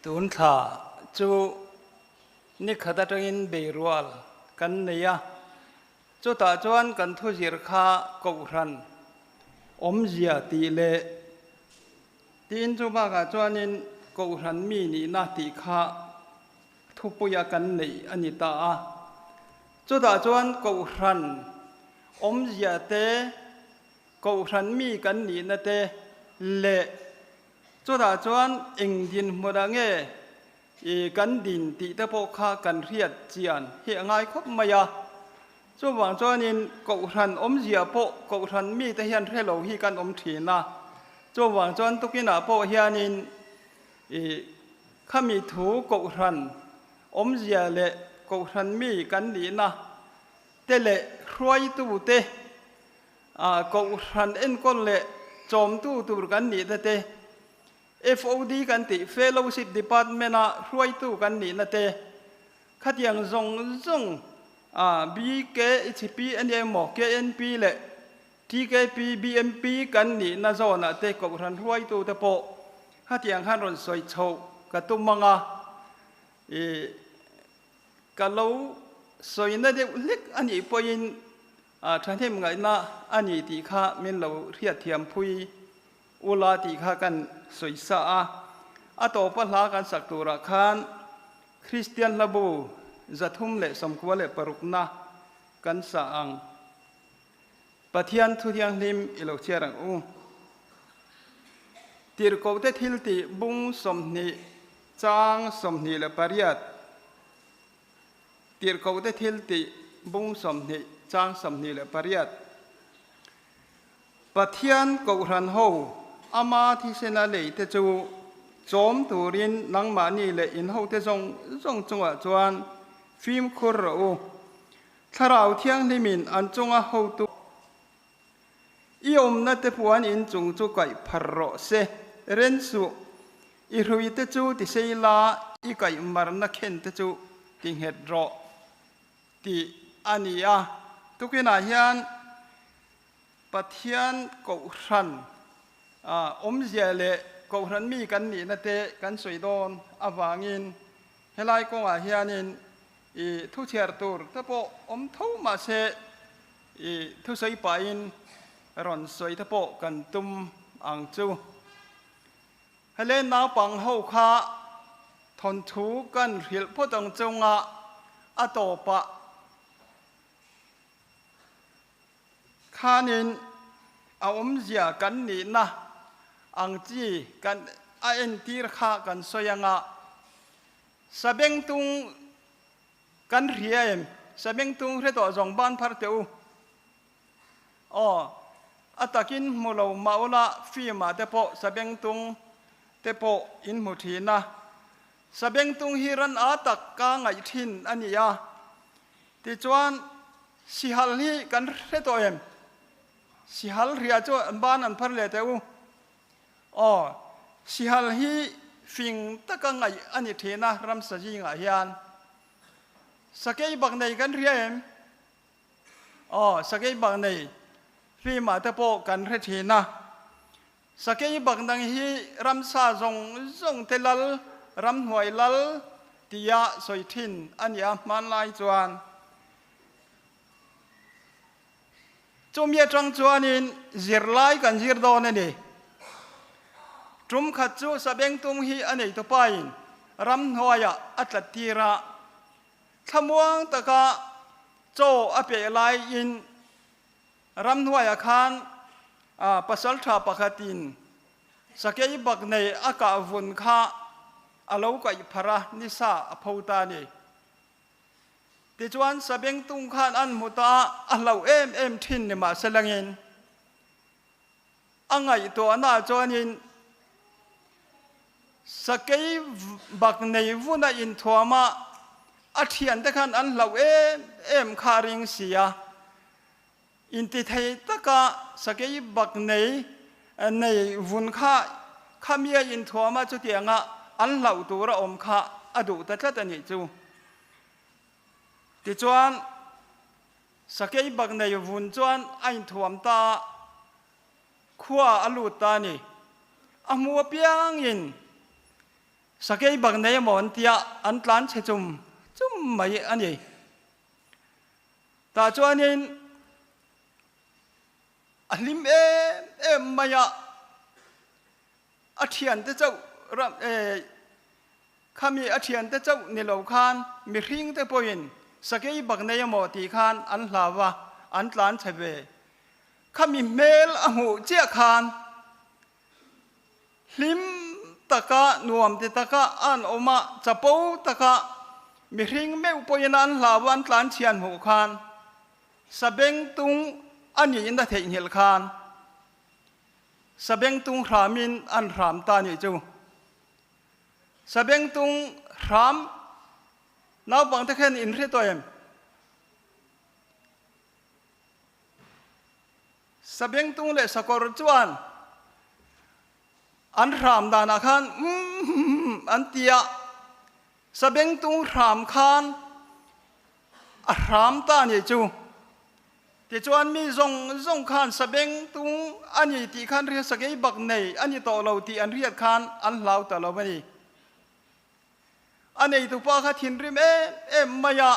Tun thla chu nikhat atangin beirual kan nei a, chutah chuan kan thuzir kha kohhran awmzia tih leh tiin chu bakah chuanin kohhran mi nihna tih kha thupuia kan neih a ni ta a. Chutah chuan kohhran awmzia te, kohhran mi kan nihna te leh chutah chuan eng dinhmunah nge i kan din tih te pawh kha kan hriat chian hi a ngai khawp mai a. Chuvang chuanin kohhran awmzia pawh kohhran mite hian hre lo hi kan awm thin a. Chuvang chuan tukinah pawh hianin i khami thu kohhran awmzia leh kohhran mi kan nihna te leh hruaitute kohhran enkawl leh chawmtu tur kan nihna te, FOD kan tih Fellowship Department-a hruaitu kan nihna te, khatiang zawng zawng BKHP a nia emaw KNP leh TKP, BMP kan nihna zawnah te kohhran hruaitute pawh khatiang khan rawn sawi chhoh ka tum ang a. I ka lo sawina deuh hlek a nih pawhin thahnem ngaihna a ni tih kha min lo hriatthiam phui ula tih kha kan sawi sa a. A tawpa hla kan sak turah khan Kristian hlabu 396na kan sa ang. Pathian thu thianghlim i lo chhiar ang u. Tirhkohte thiltih bung 20 chang 28 Tirhkohte thiltih bung 20 chang 28 Pathian kohhran ho ama thisena lei te chu chawm turin nangmahni leh in hote zawng zawng chungah chuan fimkhur rawh u. Thlarau Thianghlimin an chunga hotu i awmna te puan in chung chu kaih phar rawh se. Ren suh, i hrui te chu ti sei la, i kaih marna khen te chu ti nghet rawh tih a ni a. Tukinah hian Pathian Kohhran awmzia leh Kohhran mi kan nihna te kan sawi dawn avangin helai kawngah hianin I thu chhiar tur te pawh awm tho mahse i thusawi pahin rawn sawi te pawh kan tum ang chu. Hele naupang ho kha thawnthu kan hrilh phawt ang chunga a tawpah khanin a awmzia kan nihna ang chi kan a entir kha kan sawi anga Sabengtung kan hria em? Sabengtung hre tawh zawng ban phar teh u. Aw, a takin hmu lo mah ula film ah te pawh sabengtung te pawh in hmu thin a. Sabengtung hi ran a tak ka ngaih thin a ni a. Tichuan, sihal hi kan hre tawh em? Sihal hria chu an ban an phar leh teh u. Aw, sihal hi fing taka ngaih a ni thin a ramsa zingah hian. Sakei bak nei kan hria em? Aw, sakei bak nei film-ah te pawh kan hre thin a. Sakei bak dang hi ramsa zawng zawng te lal, ramhnuai lal tia sawi thin a ni a hmanlai chuan. Chumi atang chuanin zirlai kan zir dawn a ni. Tum khat chu Sabengtung hi a nei tupain ramhnuaiah a tlat tir a, thlamuang taka chaw a peh laiin ramhnuaiah khan pasaltha pakhatin sakei bak nei a kah vun kha a lo kaih pharh a, nisa a pho ta a ni. Tichuan Sabengtung khan an hmu ta a, a hlauh em em thin ni mahse langin a ngaihtuahna chuanin sakei bak nei vuna inthuam a, a thiante khan an hlauh em em kha a ring si a. Intithei taka sakei bak nei nei vun kha khamia inthuama chutianga an hlauh tur a awm kha a duh ta tlat a nih chu. Tichuan, sakei bak nei vun chuan a inthuam ta a, khua a lut ta a ni. A hmu apiangin. Sakei bak nei emaw an tia an tlan chhe chum chum mai a ni. Tah chuanin a hlim em em mai a, a thiante chauh ram eh khami a thiante chauh ni lo khan mihring te pawhin sakei bak nei emaw tih khan an hlau a, an tlan chhe ve. Khami hmel a hmuh chiah khan Hlim taka, nuam ti taka an awm a, chapo taka mihring meuh pawhin an hlau a, an tlanchhian hmuh khan sabengtung a niin a theihnghilh khan sabengtung hramin an hram ta nih chu. Sabengtung hram naupangte khen in hre tawh em? Sabengtung leh sakawr chuan an hram danah khan umm an ti a, sabengtung hram khan a hram ta a nih chu. Tichuan mi zawng zawng khan sabengtung a ni tih khan riat sakei bak nei a ni tawh lo tih an riat khan an hlau ta lo a ni. A neitupa kha thinrim em em mai a.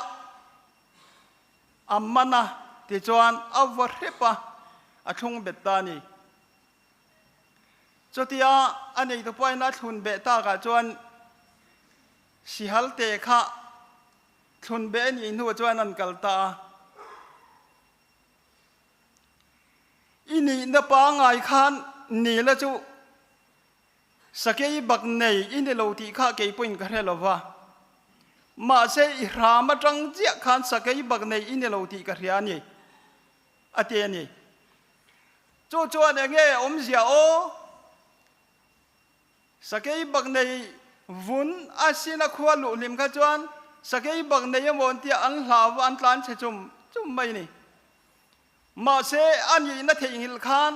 A man a, tichuan a va hrep a, a thlung bet ta a ni. Chutia a neitu pawhin a thlun beh takah chuan Sihal te kha thlun beh a nih hnuah chuan an kal ta a. I nihna pangngai khan ni la chu Sakei bak nei i ni lo tih kha kei pawhin ka hre lo va. Mahse i hram atang chiah khan sakei bak nei i ni lo tih ka hria a ni, a ti a ni. Chu chuan eng nge awmzia aw? Sakei bak nei vun a sin a khua luh hlim kha chuan sakei bak nei emaw an tia an hlau va an tlan chhe chum chum mai a ni. Mahse, a nihna theihnghilh khan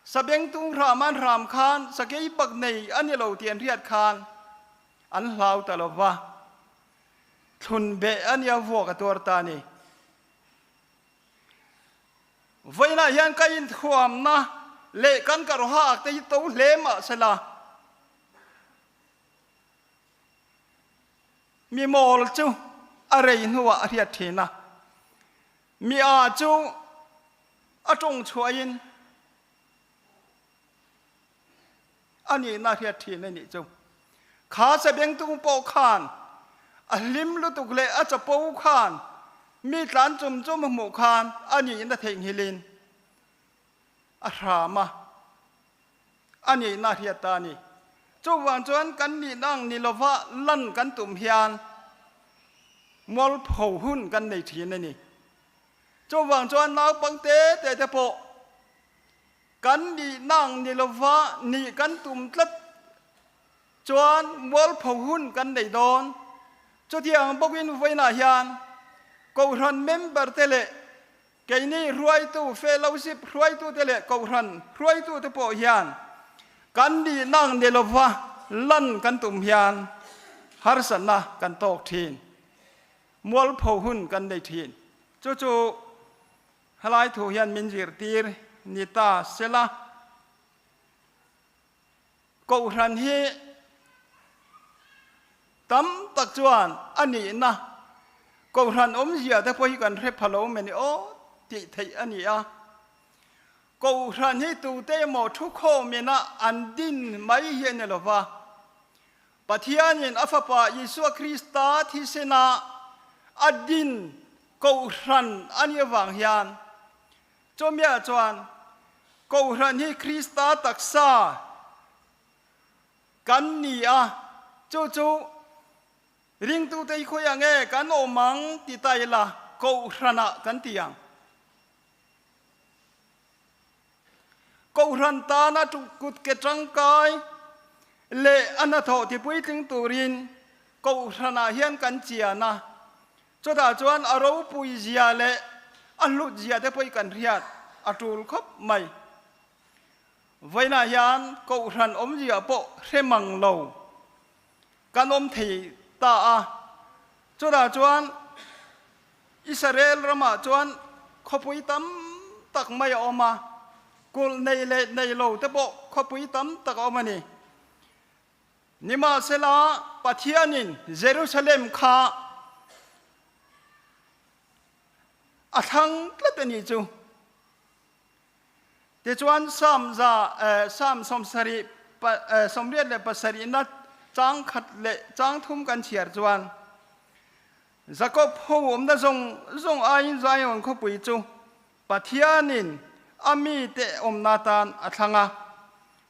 Sabengtung hram an hram khan sakei bak nei a ni lo tih an hriat khan an hlau ta lo va, thlun beh a nia vuak a tuar ta a ni. Vawiinah hian ka inthuamna leh kan karhak te hi to hle mah sela, mi mawl chu a rei hnuah a hriat thin a. Mi a chu a tawng chhuahin a nihna hriat thin a nih chu. Kha sabengtung pawh khan a hlim lutuk leh a chapo khan mi tlan chum chum a hmuh khan a nihna theihnghilhin a hram a, a nihna hriat ta a ni. Chuvang chuan kan nihna ang ni lova lan kan tum hian mualpho hun kan nei thin a ni. Chuvang chuan naupang te te te pawh kan nihna ang ni lova nih kan tum tlat chuan mualpho hun kan nei dawn. Chutiang bawkin vawiinah hian Kohhran member te leh Keini hruaitu, fellowship hruaitute leh kohhran hruaitute pawh hian kan nihna ang ni lova lan kan tum hian harsatna kan tawk thin, mualpho hun kan nei thin. Chu chu helai thu hian min zirtir ni ta sela. Kohhran hi tam tak chuan a nihna Kohhran awmzia te pawh hi kan hre pha lo meni aw tih theih a ni a. Kohhran hi tute emaw thukhawmina an din mai hi a ni lo va, Pathianin a Fapa Isua Krista thisena a din Kohhran a nih avang hian Chawmiah chuan Kohhran hi Krista taksa kan ni a, chu chu ringtute hi khawiah nge kan awm ang ti ta ila Kohhranah kan ti ang. Kohhran tana kut ke tangkai leh a hnathawh tipuitling turin Kohhranah hian kan chian a, Chutah chuan a ropui zia leh a hlut zia te pawh hi kan hriat a tul khawp mai. Vawiinah hian Kohhran awmzia pawh hre mang lo kan awm thei ta a. Chutah chuan Israel ramah chuan khawpui tam tak mai a awm a, kulh nei leh nei lo te pawh khawpui tam tak a awm a ni. Nimahsela, Pathianin Jerusalem kha a thlang tlat a nih chu. Tichuan, Psalm za, Psalm 78 na chang khat leh chang thum kan chhiar chuan, Jakob ho awmna zawng zawng aiin Zion khawpui chu Pathianin a mite awmna atan a thlang a,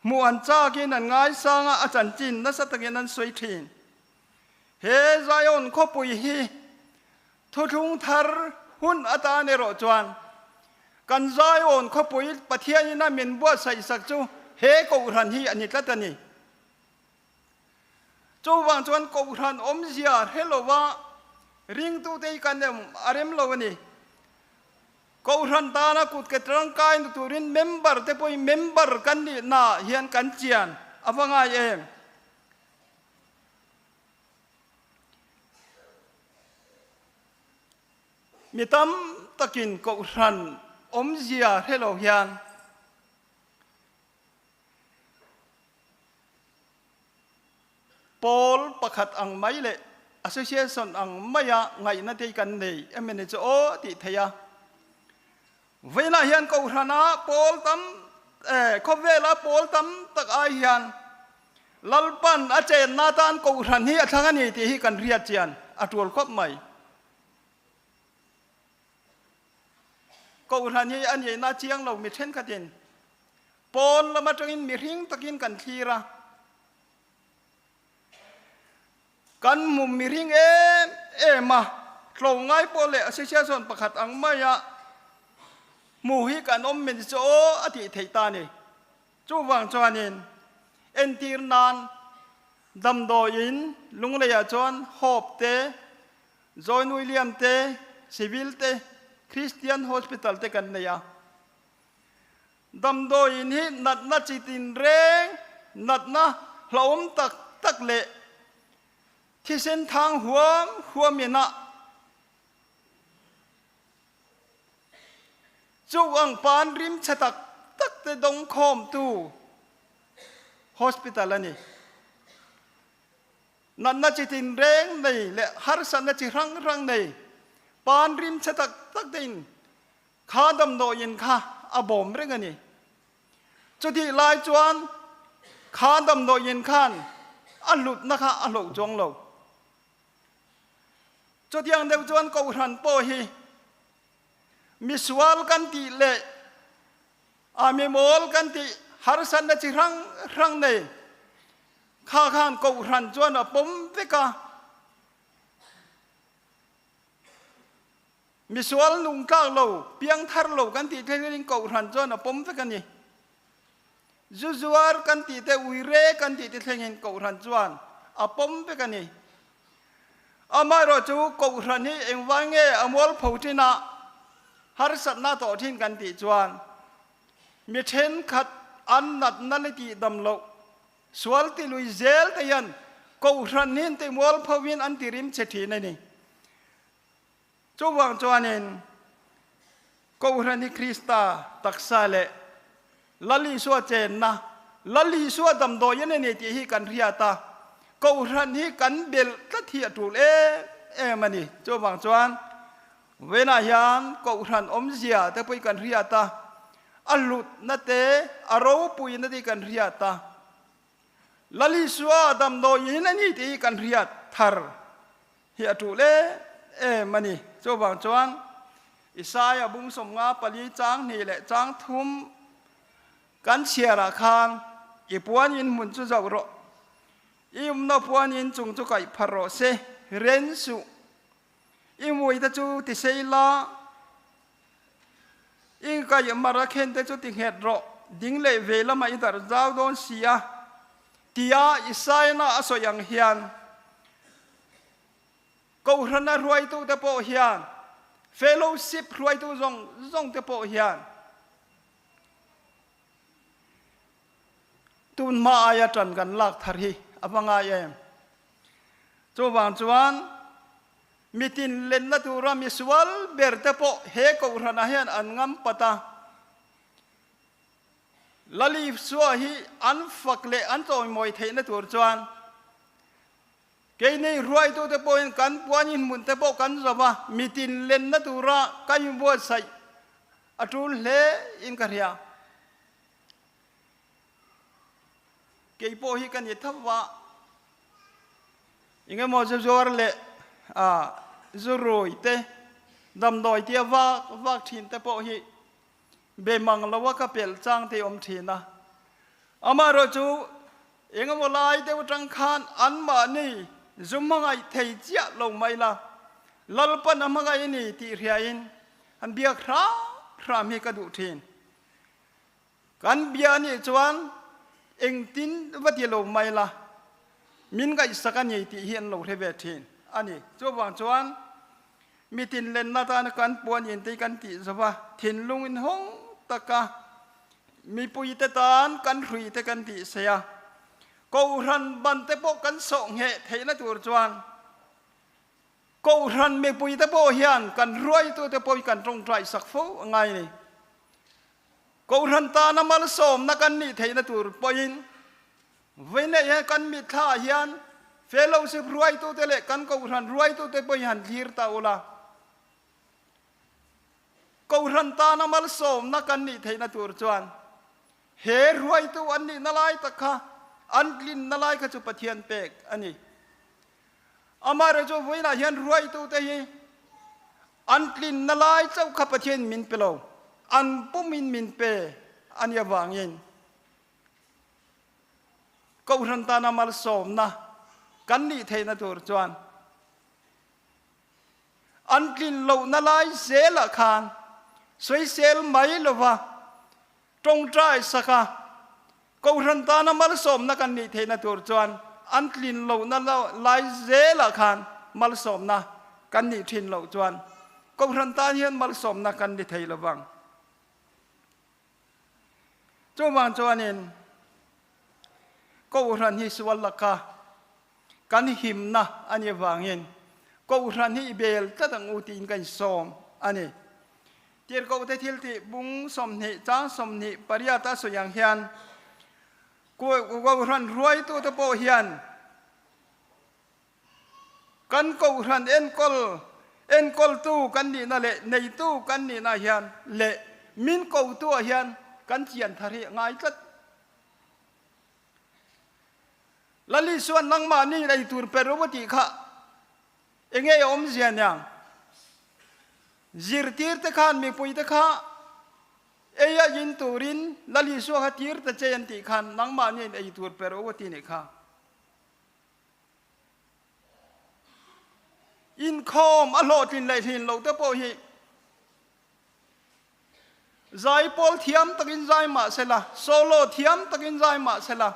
hmuh an chakin an ngaisang a, a chanchin nasa takin an sawi thin. He Zion khawpui hi thuthlung thar hun atan erawh chuan kan Zion khawpui Pathianin a min buatsaihsak chu he Kohhran hi a ni tlat a ni. Chuvang chuan Kohhran awmzia hre lova ringtute hi kan em a rem lo a ni. Kohhran tana kut ke tangkai na turin member te pawhin member kan nihnaah hian kan chian a va ngai em? Mi tam takin Kohhran awmzia hre lo hian Pawl pakhat ang mai leh association ang maia ngaihna te hi kan nei em ni chu aw tih theih a. Vawiinah hian Kohhrana pawl tam eh khawvela pawl tam tak ai hian Lalpan a chenna atan Kohhran hi a thlang a ni tih hi kan hriat chian a tul khawp mai. Kohhran hi a nihna chiang lo mi thenkhatin pawn lam atangin mihring takin kan thlir a, kan hmu mihring em em a, tlawmngai pawh leh association pakhat ang maia hmu hi kan awm min chu aw a tih theih ta a ni. Chuvang chuanin entir nan damdawiin Lungleiah chuan Hope te, Join William te, Civil te, Christian Hospital te kan nei a. Damdawiin hi natna chi tinreng, natna hlauhawm tak tak leh thisen thang huam huamin a chu ang pan rim chhe tak tak te dawngkhawmtu hospital a ni. Natna chi tinreng nei leh harsatna chi hrang hrang nei pan rim chhe tak tak tein kha damdawiin kha a bawm reng a ni. Chutih lai chuan kha damdawiin khan a hlutna kha a hloh chuang lo. Chutiang deuh chuan Kohhran pawh hi misual kan tih leh a mimawl kan tih harsatna chi hrang hrang nei Kha khan Kohhran chuan a pawm vek a, misual nung tlak lo, piang thar lo kan tih thleng in Kohhran chuan a pawm vek a ni. Zu zuar kan tih te, ui re kan tih te thleng in Kohhran chuan a pawm vek a ni. Amaherawhchu Kohhran hi engvai nge a mualpho thin a, harsatna tawh thin kan tih chuan mi thenkhat an natna le tihdam loh Sual ti lui zel te hian Kohhran hi an ti mualpho in an ti rim che thin a ni. Chuvang chuanin Kohhran hi Krista taksa leh Lal Isua chenna, Lal Isua damdawiin a ni tih hi kan hriat a, Kohhran hi kan belh tlat hi a tul em em a ni. Chuvang chuan Venah hian Kohhran awmzia te pawh hi kan hriat a, a hlutna te, a ropuina te hi kan hriat a. Lal Isua damdawiin a ni tih hi kan hriat thar hi a tul em em a ni. Chuvang chuan Isaia bung 54 chang hnih leh chang thum kan chhiarah khan i puan in hmun chu zoh rawh, i umna puan in chung chu kaih phar rawh se, ren suh. I mui te chu ti sei la, i kaih mar a khen te chu ti nghet rawh, ding leh ve lamah i darh zau dawn si a, tia Isaia-na a sawi ang hian Kohhrana hruaitute pawh hian, fellowship hruaitu zawng zawng te pawh hian tun hma aia ṭan kan lak thar hi a va ngai em? Chuvang chuan mitin lenna tura misual ber te pawh he Kohhranah hian an ngam pat a, Lali Sua hi an fak leh an chawimawi theihna tur chuan. Keini hruaitute pawhin kan puan inhmun te pawh kan zo va, mitin lenna tura ka inbuatsaih a tul hle in ka hria. Kei pawh hi ka ni tho va, engemaw zu zuar leh zu rui te, damdawi tia vak vak thin te pawh hi be mang loa ka pelh chang te awm thin a. Amaherawh chu engemaw lai deuh atang khan anmahni zu hmangaih thei chiah lo mai la, Lalpan a hmangaih a ni tih hriain an biak hram hram hi ka duh thin. Kan bia a nih chuan engtin va ti lo mai la, min ngaihsak a ni tih hi an lo hre ve thin a ni. Chuvang chuan mitin lenna tana kan puan in te kan tih zova thinlung in hawng taka mipuite tan kan hrui te kan tih sei a, Kohhran ban te pawh kan sawh ngheh theihna tur chuan Kohhran mipuite pawh hian kan hruaitute pawh hi kan tawngtai sak fo a ngai a ni. Kohhran tana malsawmna kan nih theihna tur pawhin vawineih hian kan mitthla ah hian fellowship hruaitute leh kan kohhran hruaitute pawh hi han thlir ta ula. Kohhran tana malsawmna kan nih theihna tur chuan he hruaitu an nihna lai tak kha an tlinna lai kha chu Pathian pek a ni. Amaherawh chu vawiinah hian ruaitute hi an tlinna lai chauh kha Pathian min pe lo, an pumin min pe a nih avangin Kohhran tana malsawmna kan nih theihna tur chuan an tlin lohna lai zelah khan sawisel mai lova Tawngtai saka Kohhran tana malsawmna kan nih theihna tur chuan an tlin lohna lai zelah khan malsawmna kan nih thin loh chuan Kohhran tan hian malsawmna kan ni thei lovang. Chuvang chuanin Kohhran hi sual laka kan himna a nih avangin Kohhran hi i bel tlat ang u tiin ka insawm a ni. Tirhkohte thiltih bung 20 chang 28 a sawi ang hian Kohhran hruaitute pawh hian kan Kohhran enkawl enkawltu kan nihna leh neitu kan nihna hian leh min kotu ah hian kan chian thar hi a ngai tlat. Lali chuan nangmahni ei tur pe ru a tih kha enge a awmzia niang? Zirtirte khan mipuite kha ei a in turin Lali Isua kha tir ta che an tih khan nangmahni in ei tur pe ru a ti nih kha. Inkhawm a hlawhtlin leh hlin loh te pawh hi Zai pawl thiam takin zai mah sela, solo thiam takin zai mah sela,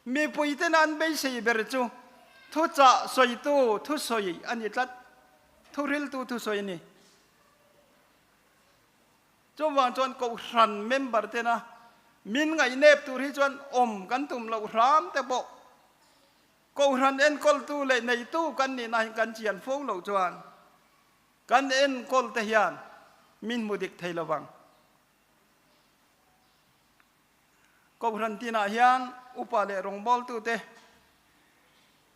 mipuiten an beisei ber chu thuchah sawitu thusawi a ni tlat, thuhriltu thusawi a ni. Chuvang chuan Kohhran member tena min ngaihnep tur hi chuan awm kan tum loh hram te pawh Kohhran enkawltu leh neitu kan nihna hi kan chian fo loh chuan Kan enkawl te hian min hmu dik thei lo vang. Kohhran tinah hian upa leh rawngbawltute,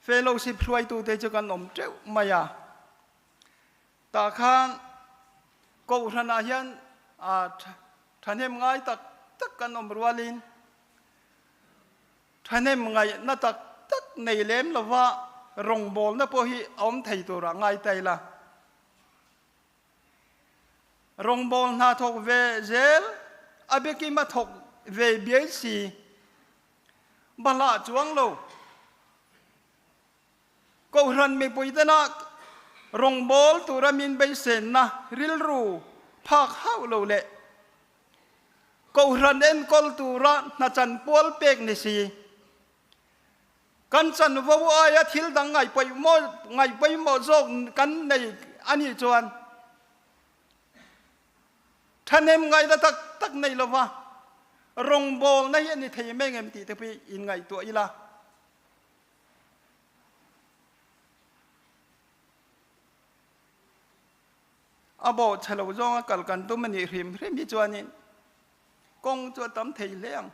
fellowship hruaitute chu kan awm teuh mai a. Tah khan Kohhranah hian thahnem ngai tak tak kan awm rualin Thahnem ngaihna tak tak nei lem lova rawngbawlna pawh hi a awm thei turah ngai ta ila. Rawngbâwl hna thawk ve zel a biakim a thawk ve biai si bahlah chuang lo. Kohhran mipui tena rawngbâwl tura min beisenna rilru phak hauh lo leh Kohhran enkawl tura hna chanpual pek ni si. Kan chanvo aia thil dang ngaihpawimawh zawk kan nei a nih chuan thahnem ngaihna tak tak nei lova rawngbawlna hi a ni thei mai ngem tih te pawh inngaihtuah ila. A bawh chhe lo zawnga kal kan tum a nih hrim hrim hi chuanin kawng chu a tam thei hle ang.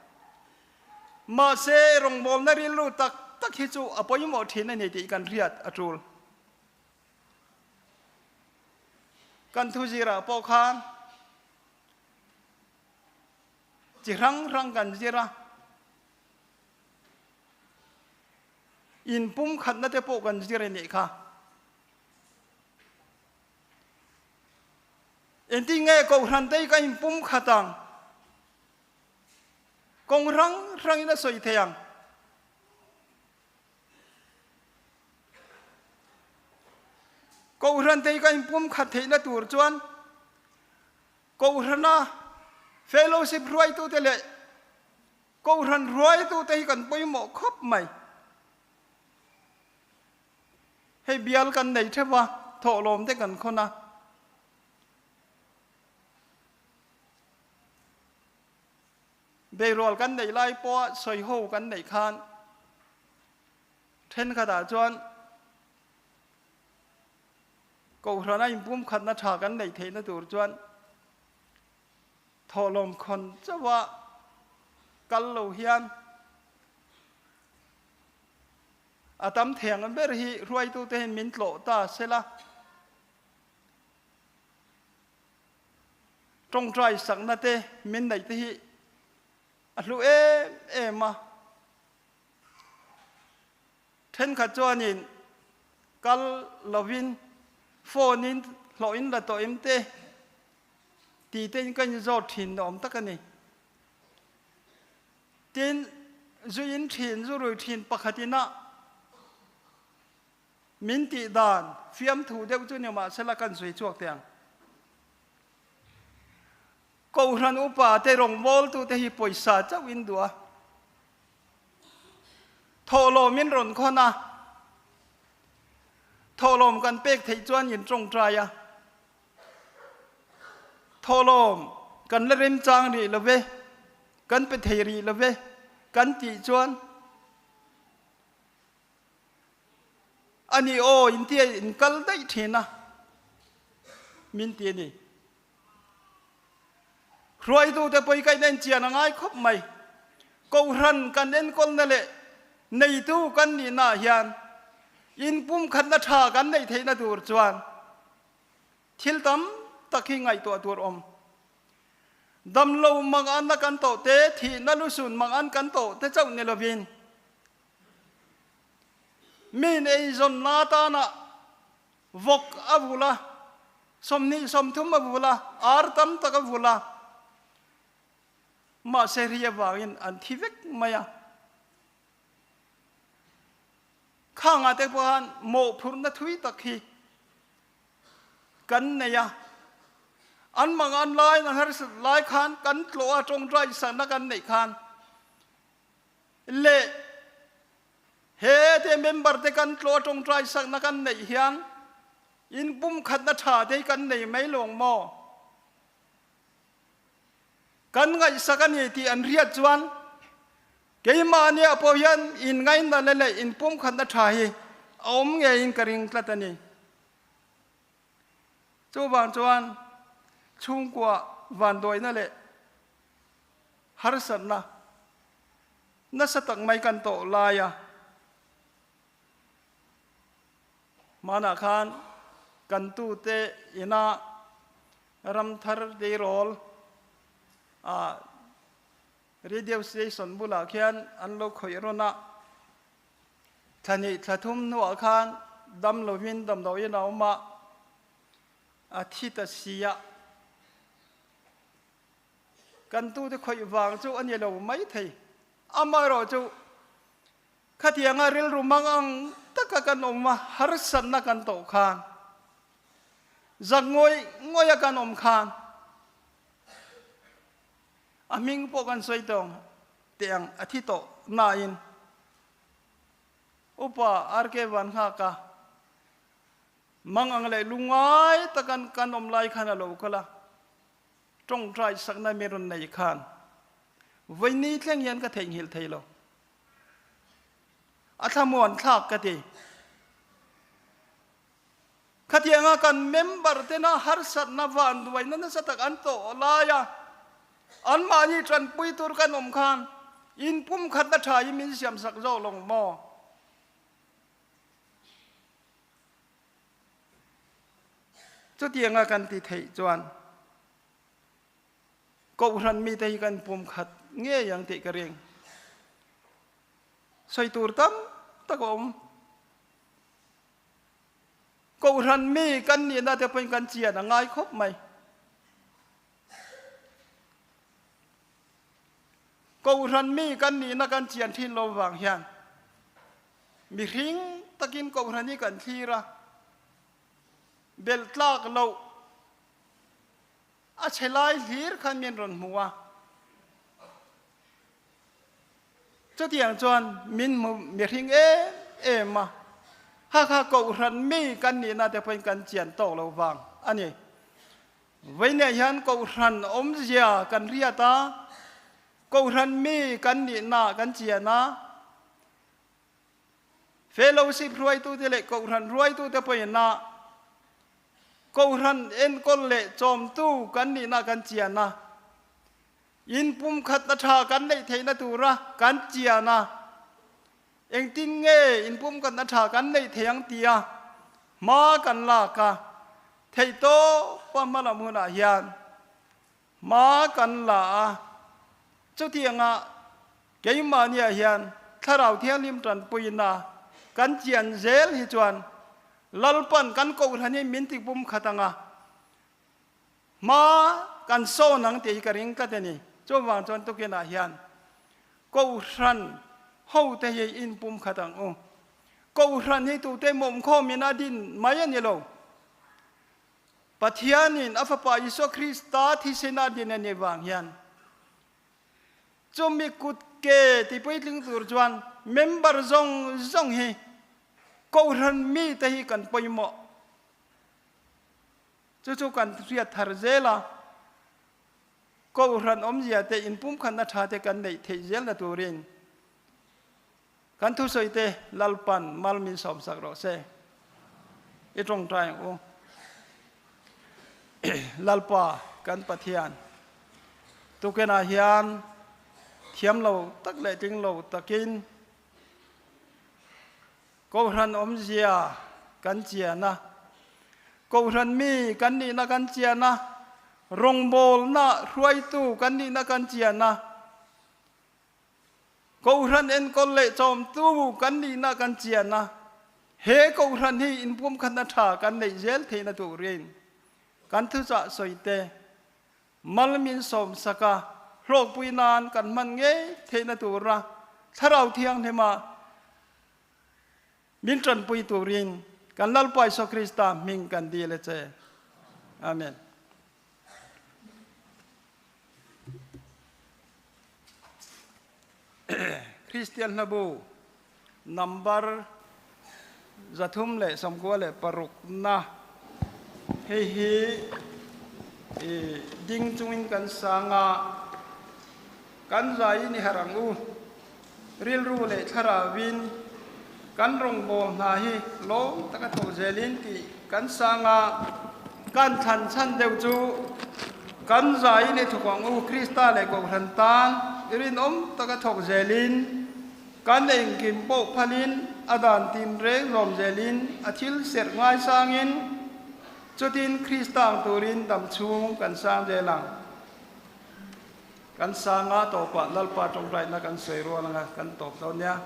Mahse, rawngbawlna rilru tak tak hi chu a pawimawh thin a ni tih kan hriat a tul. Kan thuzirah pawh khan chi hrang hrang kan zir a, inpumkhatna te pawh kan zir a nih kha. Engtin nge Kohhran te hi ka inpumkhat ang? Kawng hrang hrangin a sawi thei ang. Kohhran te hi ka inpumkhat theihna tur chuan Kohhrana fellowship hruaitute leh Kohhran hruaitute hi kan pawimawh khawp mai. Hei bial kan nei theuh a, thawhlawm te kan khawn a. Beirual kan neih lai pawha sawiho kan neih khan thenkhatah chuan Kohhrana inpumkhatna tha kan neih theihna tur chuan thawhlawm khawn chauha kal lo hian a tam theng ber hi hruaitute hian min tlawh ta sela. Tawngtai sakna te min neih te hi a hlu em em a. Thenkhat chuanin kal lovin phone in hlawh in la tawh em te ti tein ka inzawt thin awm tak a ni. Tin, zu in thin, zu rui thin pakhat ina Min tih dan fiamthu deuh chu ni mahsela kan sawi chhuak teh ang. Kohhran upa te rawngbawltute hi pawisa chauh in duh a, thawhlawm in rawn khawn a, thawhlawm kan pek theih chuan in tawngtai a, thawhlawm kan la remchang rih lo ve, kan pe thei rih lo ve kan tih chuan, A ni aw, in tia in kal daih thin a, min ti a ni. Hruaitute pawh hi ka in enchian a ngai khawp mai. Kohhran kan enkawlna leh neitu kan nihnaah hian inpumkhatna tha kan neih theihna tur chuan thil tam tak hi ngaihtuah tur awm. Damlo manganna kan tawh te, thihna lusun mangan kan tawh te chauh ni lovin Min eizawnna atana vawk a vul a, 20 30 a vul a, ar tam tak a vul a, mahse ri avangin an thi vek mai a. Khangah te pawh khan mawhphurhna thui tak hi kan nei a, an mangan laiin an harsat lai khan kan tlawh a, tawngtai sakna kan neih khan Leh he te member te kan tlawh a tawngtai sakna kan neih hian in pumkhatna tha te hi kan nei mai lawng maw? Kan ngaihsak a ni tih an hriat chuan keimahniah pawh hian in ngainatna leh in pumkhatna tha hi a awm ngeiin ka ring tlat a ni. Chuvang chuan chhungkua vanduaina leh harsatna nasa tak mai kan tawh lai a, hmanah khan kan tute ina ramthar tleirawl ah radio station bulah khian an lo khawih rawn a, thla hnih thla thum hnuah khan dam lovin damdawiin a awm a, a thi ta si a. Kan tute khawih vang chu a ni lo maithei. Amaherawh chu khatianga rilru mang ang taka kan awm a, harsatna kan tawh khan, zak ngawih ngawih a kan awm khan a hming pawh kan sawi tawng teh ang a thi tawh nain Upa RK Vanghaka mang ang leh lungngai takan kan awm lai khan a lo kal a. Tawngtai sakna mi rawn nei khan vawiini thleng hian ka theihnghilh thei lo. A thlamuan thlak ka ti. Khatianga kan member tena harsatna vanduaina nasa tak an tawh lai a, anmahni tanpui tur kan awm khan inpumkhatna tha hi min siamsak zawk lawng maw? Chutianga kan ti theih chuan Kohhran mite hi kan pumkhat ngei ang tih ka ring. Sawi tur tam tak a awm. Kohhran mi kan nihna te pawhin kan chian a ngai khawp mai. Kohhran mi kan nihna kan chian thin lo vang hian mihring takin kohhran hi kan thlir a, belh tlak loh a chhe lai hlir khan min rawn hmu a. Chutiang chuan min hmu mihring em em a, Hakha kohhran mi kan nihna te pawhin kan chian tawk lo vang a ni. Vawiinah hian kohhran awmzia kan riat a, kohhran mi kan nihna kan chian a, fellowship hruaitute leh kohhran hruaitute pawhin a kohhran enkawl leh chawmtu kan nihna kan chian a, in pumkhatna tha kan neih theihna tura kan chian a, Engtin nge inpumkatna tha kan neih thei ang tia hma kan lak a, theihtawpa hma lam hunah hian hma kan la a, chutianga keimahniah hian Thlarau Thianghlim tanpuina kan chian zel hi chuan Lalpan kan Kohhran hi min tipumkhat ang a, Hma kan sawn ang tih hi ka ring tlat a ni. Chuvang chuan tukinah hian Kohhran hote hi inpum khat ang u. Kohhran hi tute mawmkhawmin a din mai a ni lo. Pathianin a Fapa Isua Krista thisen a din a nih vang hian chumi kut ke tipuitling tur chuan member zawng zawng hi Kohhran mite hi kan pawimawh. Chu chu kan hriat thar zel a, Kohhran awmzia te inpumkhatna tha te kan neih theih zelna turin kan thusawi te Lalpan mal min sawmsak rawh se. I tawngtai ang u. Lalpa kan Pathian, tukenah hian thiam lo tak leh tling lo takin Kohhran awmzia kan chian a, Kohhran mi kan nihna kan chian a, rawngbawlna hruaitu kan nihna kan chian a, Kohhran enkawl leh chawmtu kan nihna kan chian a, he Kohhran hi inpumkhatna tha kan neih zel theihna turin kan thuchah sawi te mal min sawmsak a, hlawkpui nan kan hman ngei theihna tura Thlarau Thianghlima Min tanpui turin kan Lalpa Isua Krista hming kan dil a che. Amen. Kristian hlabu number 396 na hei hi ding chungin kan sang a, kan zai in i harh ang u. Rilru leh thlarauin kan rawngbâwl hna hi lawm taka thawk zelin tih kan sang a, kan thlan chhan deuh chu kan zaiin i thawk ang u. Krista leh Kohhran tan i rinawm taka thawk zelin, kan engkim pawh phalin, a dan tinreng zawm zelin, a thil serh ngaisangin, chutin Krista ang turin damchhung kan sang zel ang. Kan sanga tawpah Lalpa tawngtaina kan sawi rual anga kan tawp dawn nia.